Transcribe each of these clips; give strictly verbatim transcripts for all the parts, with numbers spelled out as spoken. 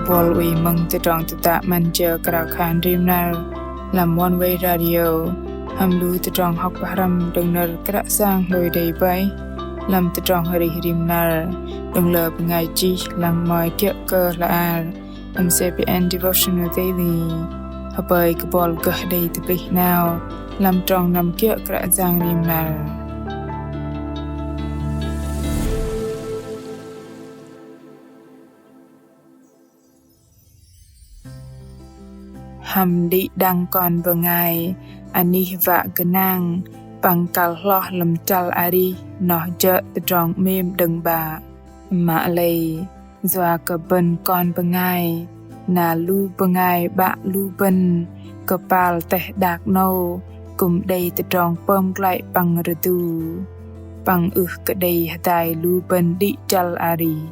Bol ui mơ̆ng tơdrong tơdă 'măn jơ krao khan rim năr lăm One Way Radio hăm lu tơdrong hŏk pơhrăm đơ̆ng nơ̆r Kră Yang hlôi đei bơih lăm tơdrong arih rim năr đơ̆ng lơ bơngai chih lăng mă kiơ̆ kơ hla bơar hăm C B N Devotional Daily. Hơpơi kơ bol gơh đei tơplih 'nao lăm trong năm kiơ̆ Kră Yang rim năr. Hăm đĭ đăng kon bơngai anih wă gơnang păng kăl hloh lăm chăl arih noh jơ̆ tơdrong 'mêm đơ̆ng 'Bă. Mă lei yua kơ bơ̆n kon bơngai, na lu bơngai 'Bă lu bơ̆n kơpal teh đak 'nâu kư̆m đei tơdrong pơm glăi păng rơdu, păng ưh kơ đei hơdai lu bơ̆n đĭ chăl arih.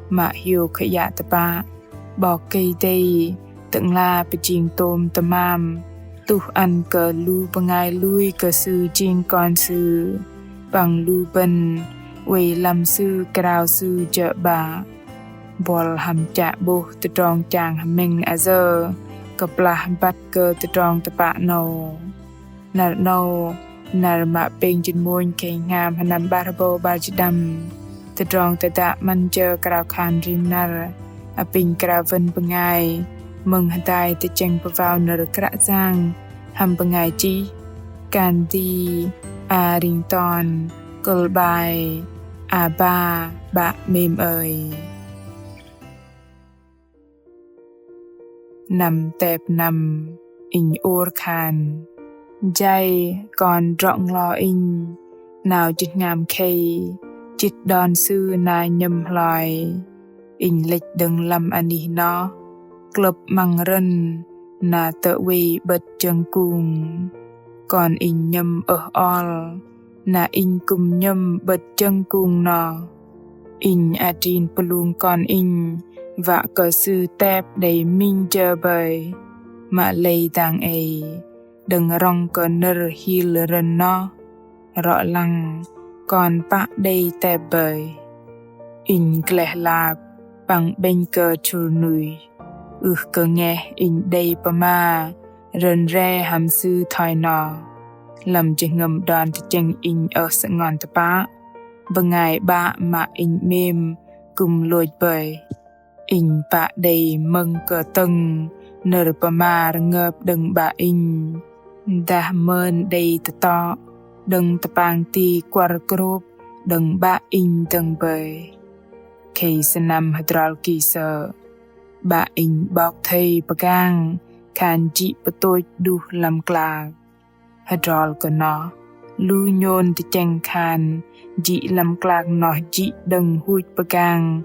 Mă hiôk hơyă tơpă, 'Bok Kei-Dei Tơ'ngla pơjing tôm tơmam tuh ăn kơ lu bơngai lui kơ Sư jing kon Sư, păng lu bơ̆n oei lăm Sư krao Sư jơ̆ 'Bă. Bol hăm chă 'bôh tơdrong chang hơmĕng ayơ kơplah băt kơ tơdrong tơpă 'nâu. Năr 'nâu, năr mă pêng jĭt mônh khei hngam sơnăm 'bar hơbâu 'bar jĭt đăm. Tơdrong tơdă 'măn jơ krao khan rim năr apinh krao wơ̆n bơngai mơ̆ng hơdai tơchĕng pơwao nơ̆r Kră Yang hăm bơngai chih Candy Arrington, kơ̆l 'bai: Aba 'Bă 'mêm ơi. Năm tep năm, inh ôr khan: Jei kon drŏ-nglo inh, 'nao jĭt hngam khei, jĭt đon sư na nhơ̆m hloi. Inh lĕch đơ̆ng lăm anih noh, klơ̆p 'măng rơ̆n, na tơwei 'bơ̆t jơ̆ng kung. Kon inh nhơ̆m ơh ol, na inh kư̆m nhơ̆m 'bơ̆t jơ̆ng kung noh. Inh adrin pơlung kon inh, wă kơ sư tep đei minh jơ bơih. Mă lei dang ei, đơ̆ng rŏng kơ nơ̆r hil rơ̆n noh, rŏ lăng kon pă đei tep bơih. Inh gleh lap păng 'bĕnh kơ chŭr nuih, ưh kơ ngeh inh đei pơma rơ̆n re hăm sư thoi noh. Lăm jơhngơ̆m đon tơchĕng inh ơh sơngon tơpă, bơngai 'Bă mă inh 'mêm kư̆m lôch bơih. Inh pă đei mơ̆ng kơtơ̆ng nơ̆r pơma rơngơp đơ̆ng 'Bă inh, dah mơn đei tơtŏ đơ̆ng tơpang ti kuăr krôp đơ̆ng 'Bă inh dơ̆ng bơih. Khei sơnăm hơdrol ki sơ̆, 'Bă inh 'bok thây pơgang khan jĭ pơtôch đuh lăm klak. Hơdrol kơ noh, lu nhôn tơchĕng khan jĭ lăm klak noh jĭ đơ̆ng huch pơgang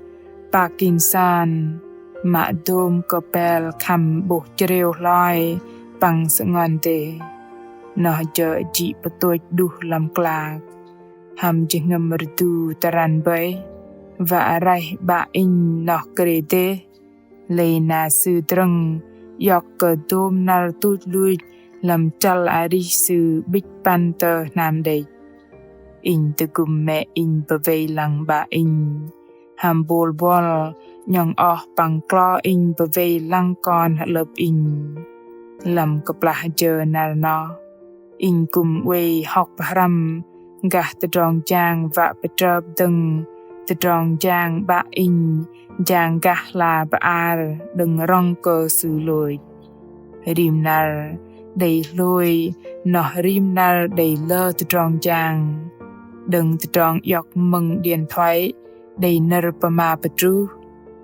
Parkinson, mă dôm kơpel khăm 'bôh chrêu hloi păng sơngon dêh. Noh jơ̆ jĭ pơtôch đuh lăm klak. Hăm jơhngơ̆m rơdu tơrăn bơih, wă raih 'Bă inh noh krê dêh. Lei na sư drơ̆ng iŏk kơ dôm năr tuch luch lăm chăl arih sư 'bĭch păn tơ hnam đĕch. Inh tơgŭm mĕ inh pơwei lăng 'Bă inh, hăm bôl buăl 'nhŏng oh păng klo inh pơwei lăng kon hơlơ̆p inh. Lăm kơplah jơ năr noh, inh kư̆m oei hŏk pơhrăm gah tơdrong jang wă pơtrơp dơ̆ng tơdrong jang 'Bă inh jang gah hla bơar đơ̆ng rŏng kơ sư lôch. Rim năr đei hlôi noh rim năr đei lơ tơdrong jang. Đơ̆ng tơdrong iŏk mơ̆ng điện thoại đei nơ̆r pơma pơtruh,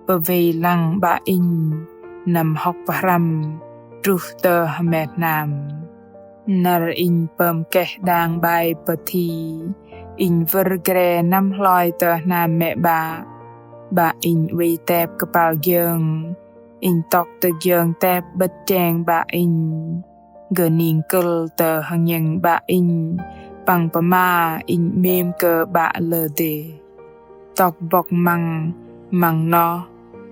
pơwei lăng 'Bă inh năm hŏk pơhrăm truh tơ hơmet hnam. Năr inh pơm keh đang 'bai pơthi, inh wơ̆r gre năm hloi tơ hnam mĕ 'bă. 'Bă inh oei tep kơpal giơng, inh tŏk tơ giơng tep 'bơ̆t cheng 'Bă inh. Gơning kơ̆l tơ hơngiĕng 'Bă inh păng pơma inh 'mêm kơ 'Bă lơ dêh. Tŏk bŏk măng, măng noh,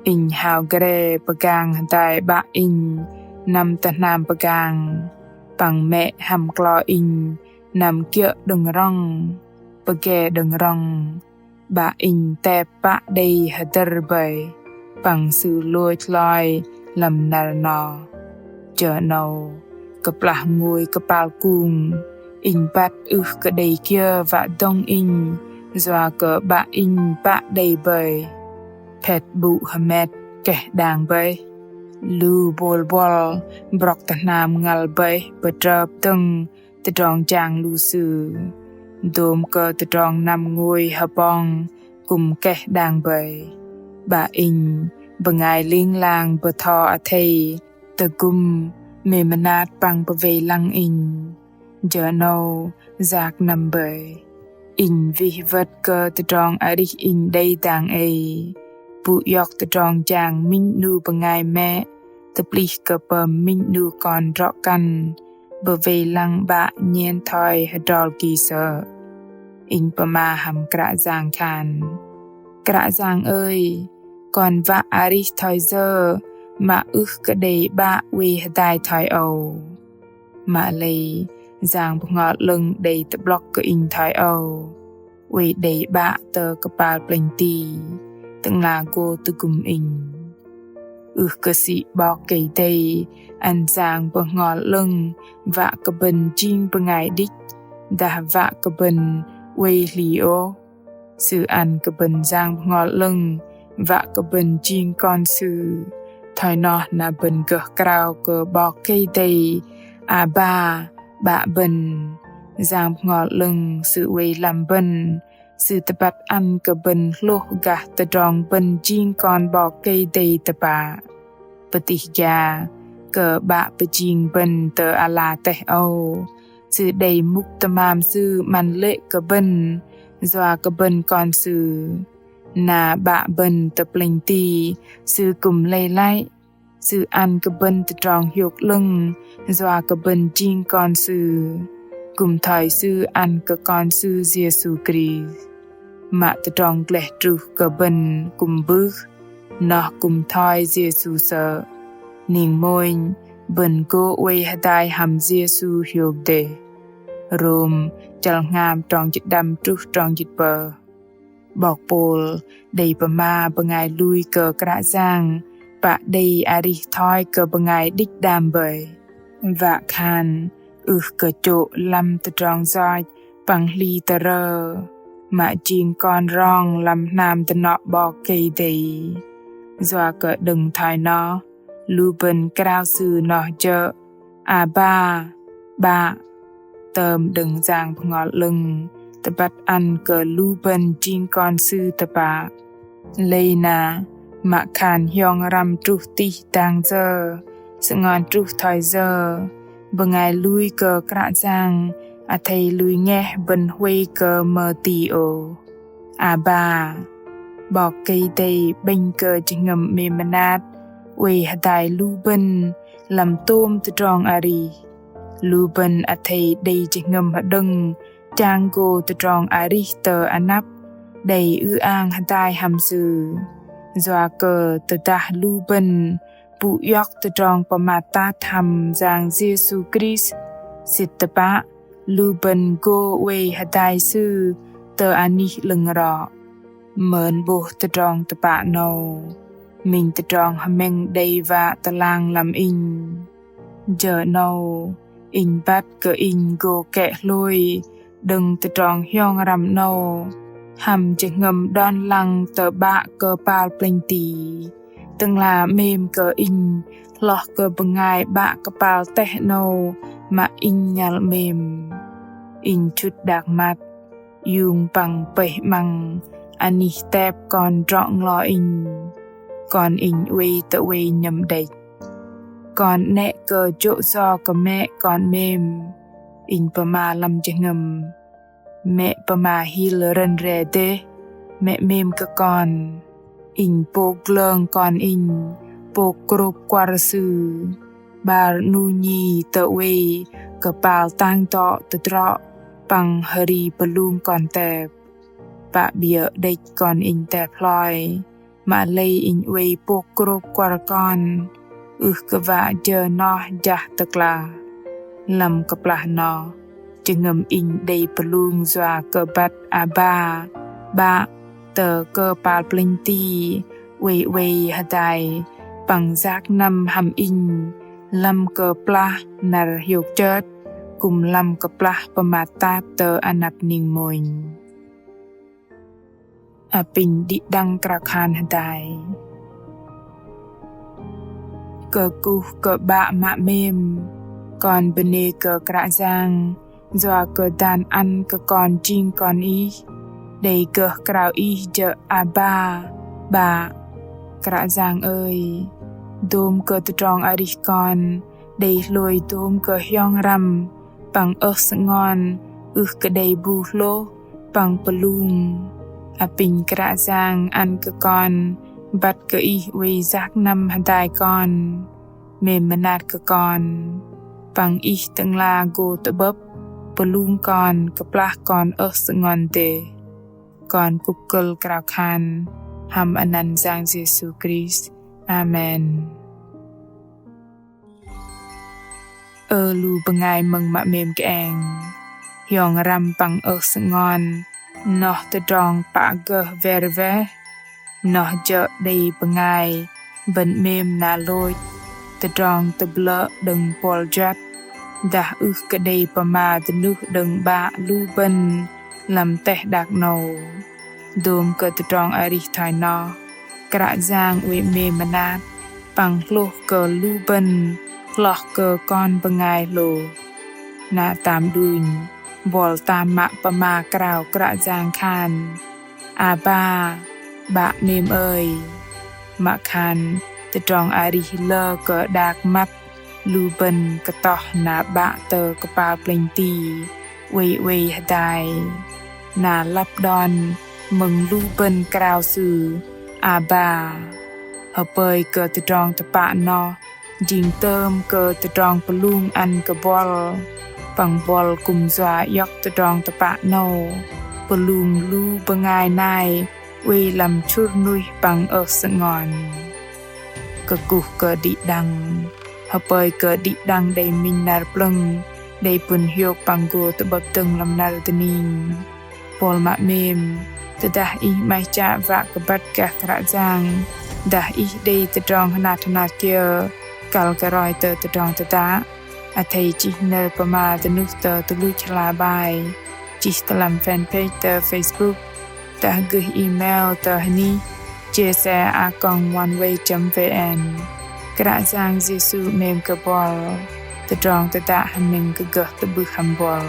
inh hao gre pơgang hơdai 'Bă inh năm tơ hnam pơgang, păng mĕ hăm klo inh năm kiơ̆ đơ̆ng rŏng. Pơge đơ̆ng rŏng, 'Bă inh tep pă đei hơdơ̆r bơih, păng Sư lôch hloi lăm năr noh. Jơ 'nâu, kơplah ngôi kơpal kung, inh băt ưh kơ đei kiơ wă dŏng inh, yua kơ 'Bă inh pă đei bơih. Phĕt 'bŭ hơmet keh đang bơih. Lu bôl buăl brŏk tơ hnam ngăl bơih pơtrơp dơ̆ng tơdrong jang lu sư. Dôm kơ tơdrong năm ngôi hơbong kư̆m keh đang bơih. 'Bă inh bơngai ling lang bơtho athei tơgŭm mĕ mơnat păng pơwei lăng inh. Jơ 'nâu yak năm bơih. Inh wih wơ̆t kơ tơdrong arih inh đei dang ei. Pŭ iŏk tơdrong jang minh 'nu bơngai mĕ, tơplih kơ pơm minh 'nu kon drŏ-kăn, pơwei lăng 'Bă nhen thoi hơdrol ki sơ̆. Inh pơma hăm Kră Yang khan: Kră Yang ơi, kon wă arih thoi yơ mă ưh kơ đei 'Bă oei hơdai thoi âu. Mă lei Yang Bơhngol 'Lơ̆ng đei tơ'blŏk kơ inh thoi âu. Oei đei 'Bă tơ kơpal plĕnh ti, Tơ'ngla gô tơgŭm inh. Ưh kơ sĭ 'Bok Kei-Dei ăn Yang Bơhngol 'Lơ̆ng wă kơ bơ̆n jing bơngai đĭch, dah wă kơ bơ̆n oei hli ôh. Sư ăn kơ bơ̆n Yang Bơhngol 'Lơ̆ng wă kơ bơ̆n jing kon Sư. Thoi noh na bơ̆n gơh krao kơ 'Bok Kei-Dei: Aba, 'Bă bơ̆n. Yang Bơhngol 'Lơ̆ng Sư oei lăm bơ̆n, Sư tơbăt ăn kơ bơ̆n hlôh gah tơdrong bơ̆n jing kon 'Bok Kei-Dei tơpă. Pơtih gia kơ 'Bă pơjing bơ̆n tơ ala teh âu, Sư đei mŭk tơmam Sư 'măn lê̆ kơ bơ̆n, yua kơ bơ̆n kon Sư. Na 'Bă bơ̆n tơ plĕnh ti, Sư kư̆m lei lăi, Sư ăn kơ bơ̆n tơdrong hiôk 'lơ̆ng, yua kơ bơ̆n jing kon Sư. Kư̆m thoi Sư ăn kơ kon Sư Yêsu Krist. Mă tơdrong gleh truh kơ bơ̆n kư̆m bưh, noh kư̆m thoi Yêsu sơ̆. Ning mônh, bơ̆n gô oei hơdai hăm Yêsu hiôk dêh. Rôm, chăl hngam trong jĭt đăm truh trong jĭt pơh. 'Bok Pôl đei pơma bơngai lui kơ Kră Yang pă đei arih thoi kơ bơngai đĭch đam bơih. Wă khan ưh kơ chô̆ lăm tơdrong yoch păng hli tơrơ, mă jing kon rong lăm hnam dơnŏ 'Bok Kei-Dei. Yua kơ đơ̆ng thoi noh, lu bơ̆n krao Sư noh jơ̆: Aba, 'Bă. Tơm đơ̆ng Yang Bơhngol 'Lơ̆ng tơbăt ăn kơ lu bơ̆n jing kon Sư tơpă. Lei na, mă khan hiong răm truh tih dang yơ, sơngon truh thoi yơ, bơngai lui kơ Kră Yang athei lui ngeh bơ̆n huay kơ mơti ôh. Aba, 'Bok Kei-Dei 'bĕnh kơ jơhngơ̆m mĕ mơnat oei hơdai lu bơ̆n lăm tôm tơdrong arih. Lu bơ̆n athei đei jơhngơ̆m hơđơ̆ng chang gô tơdrong arih tơ anăp, đei ư-ang hơdai hăm Sư. Yua kơ tơdah lu bơ̆n pŭ iŏk tơdrong pơmat tat hăm Yang Yêsu Krist, sĭt tơpă lu bơ̆n gô oei hơdai Sư tơ anih 'lơ̆ng rŏ. Mơn 'bôh tơdrong tơpă 'nâu, minh tơdrong hơmĕng đei wă tơlang lăm inh. Jơ 'nâu, inh băt kơ inh gô kĕ hlôi đơ̆ng tơdrong hiong răm 'nâu hăm jơhngơ̆m đon lăng tơ 'Bă kơpal plĕnh ti. Tơ'ngla 'mêm kơ inh hloh kơ bơngai 'Bă kơpal teh 'nâu mă inh ngăl 'mêm. Inh chŭt đak măt, iung păng pơih 'măng anih tep kon drŏ nglo inh. Kon inh oei tơ oei nhơ̆m đĕch. Kon 'nĕ kơ jô̆ yo kơ mĕ kon 'mêm. Inh pơma lăm jơhngơ̆m. Mĕ pơma hil rơ̆n re dêh, mĕ 'mêm kơ kon. Inh pôk glơng kon inh, pôk krôp kuăr sư. 'Bar 'nu nhi tơ oei kơpal tang tŏ tơdrŏ păng hơri pơlung kon tep. Pă 'biơ̆ đĕch kon inh tep hloi, mă lei inh oei pôk krôp kuăr kon, ưh kơ wă jơ noh jah tơklah. Lăm kơplah noh, jơhngơ̆m inh đei pơlung yua kơ băt Aba, 'Bă, tơ kơpal plĕnh ti, oei oei hơdai păng yak năm hăm Inh lăm kơplah năr hiôk chơt kư̆m lăm kơplah pơmat tat tơ anăp ning mônh. Apinh đĭ đăng krao khan hơdai. Kơkuh kơ 'Bă mă 'mêm, kon bơnê kơ Kră Yang yua kơ dan ăn kơ kon jing kon Ih, đei gơh krao Ih jơ̆ Aba, 'Bă. Kră Yang ơi, dôm kơ tơdrong arih kon đei hlôi dôm kơ hiong răm păng ơh sơngon ưh kơ đei bu hlôh păng pơlung. Apinh Kră Yang ăn kơ kon băt kơ Ih oei yak năm hơdai kon, 'mêm mơnat kơ kon, păng Ih Tơ'ngla gô tơ'bơ̆p pơlung kon kơplah kon ơh sơngon dêh. Kon kŭp kơ̆l krao khan hăm anăn Yang Yêsu Krist. Amen. Ơ lu bơngai mơ̆ng mă 'mêm kơeng, hiong răm păng ơh sơngon noh tơdrong pă gơh wer weh. Noh jơ̆ đei bơngai bơ̆n 'mêm na lôch tơdrong tơblơ̆ đơ̆ng pôl juăt, dah ưh kơ đei pơma dơnuh đơ̆ng 'Bă lu bơ̆n lăm teh đak 'nâu. Dôm kơ tơdrong arih thoi noh, Kră Yang oei 'mêm mơnat păng hlôh kơ lu bơ̆n hloh kơ kon bơngai hlôh. Na tam đunh, buăl tam mă pơma krao Kră Yang khan: Aba, 'Bă 'mêm ơi. Mă khan tơdrong arih lơ kơ đak măt lu bơ̆n kơtoh na 'Bă tơ kơpal plĕnh ti oei oei hơdai. Na lăp đon mơ̆ng lu bơ̆n krao Sư Aba. Hơpơi kơ tơdrong tơpă noh jing tơm kơ tơdrong pơlung ăn kơ buăl, păng buăl kư̆m yua iŏk tơdrong tơpă 'nâu pơlung lu bơngai nai oei lăm chŭr nuih păng ơh sơngon. Kơkuh kơ đĭ đăng. Hơpơi kơ đĭ đăng đei minh năr plơ̆ng, đei pŭn hiôk păng gô tơ'bơ̆p dơ̆ng lăm năr dơning. Buăl mă 'mêm, tơdah ih 'maih chă wă kơ băt gah Kră Yang, dah ih đei tơdrong hơnat hơnat kiơ kăl kơ roi tơ tơdrong tơdă, athei chih nơ̆r pơma dơnuh tơ tơluch hla bơar, chih tơ lăm fanpage tơ Facebook, dah gơih email tơ hơnih J S A a còng oneway chấm V N. Kră Yang Yêsu 'mêm kơ buăl. Tơdrong tơdă hơmĕng kơ gơh tơ'bưh hăm buăl.